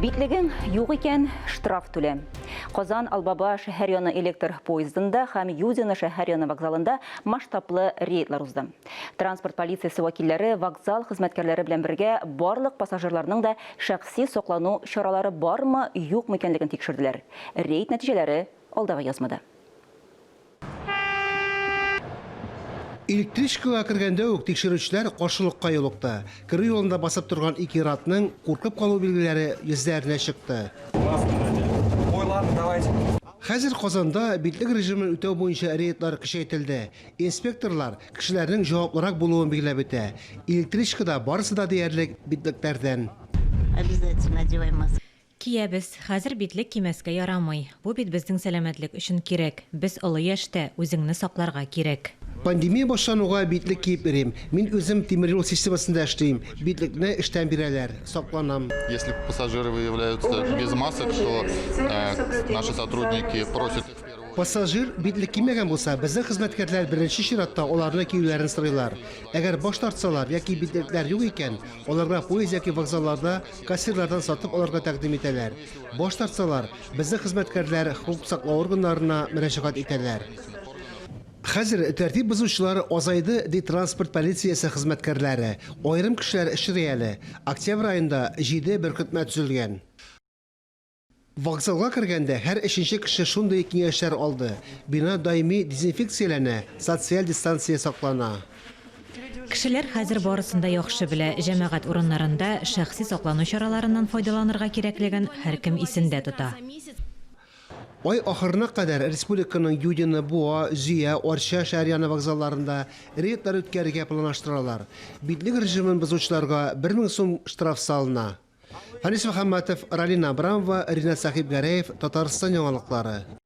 Битлегең юк икән, штраф түлә. Казан Албаба шәһәр яны электр поездында һәм Юдино шәһәр яны вокзалында масштаблы рейдлар узды. Транспорт полициясе вәкилләре вокзал хезмәткәрләре белән бергә барлык пассажирларның да шәхси саклану чаралары бармы, юкмы икәнлеген тикшерделәр. Рейд нәтиҗәләре алдагы язмада. Электричкага кергәндә үк тикшерүчеләр каршылыкка юлыкты. Керү юлында басып торган ике ир-атның куркып калу билгеләре йөзләренә чыкты. Хәзер Казанда битлек режимын үтәү буенча рейдлар көчәйтелде. Инспекторлар кешеләрнең җаваплырак булуын билгеләп үтә. Электричкада барысы да диярлек битлекләрдән. Обязательно одеваем маски. Киябез. Хәзер битлек кимәскә ярамый. Бу бит безнең сәламәтлек өчен кирәк. Без олы яшьтә, үзеңне сакларга кирәк. Пандемия башлануга битлек киеп йөрим. Мин үзем тимер юл системасында эшлим. Битлекне эштән бирәләр. Сакланам. Если пассажиры выявляются без масок, то наши сотрудники просят их в первую очередь. Пассажир битлек кимәгән булса, безнең хезмәткәрләр беренче чиратта аларны киюләрен сорыйлар. Әгәр баш тартсалар яки битлекләр юк икән, аларга поезд яки вокзалларда Кассирлардан сатып алырга тәкъдим итәләр. Баш тартсалар, безнең хезмәткәрләр хокук саклау органнарына мөрәҗәгать итәләр. Хәзер тәртип бозучылар азайды, ди транспорт полициясе хезмәткәрләре. Аерым кешеләр эшли әле. Октябрь аенда җиде беркетмә төзелгән. Вокзалга кергәндә һәр өченче кеше шундый киңәшләр алды, бина даими дезинфекцияләнә, социаль дистанция саклана. Кешеләр хәзер барысын да яхшы белә, җәмәгать урыннарында шәхси саклану чараларыннан файдаланырга кирәклеген һәркем исендә тота. Ай ахырына кадәр республиканың Юдино, Буа, Зөя, Арча шәһәр яны вокзалларында рейдлар үткәрергә планлаштыралар. Битлек режимын бозучыларга 1000 сум штраф салына. Фәнис Мөхәммәтов, Ралина Абрамова, Ринат Сәхибгәрәев, Татарстан яңалыклары.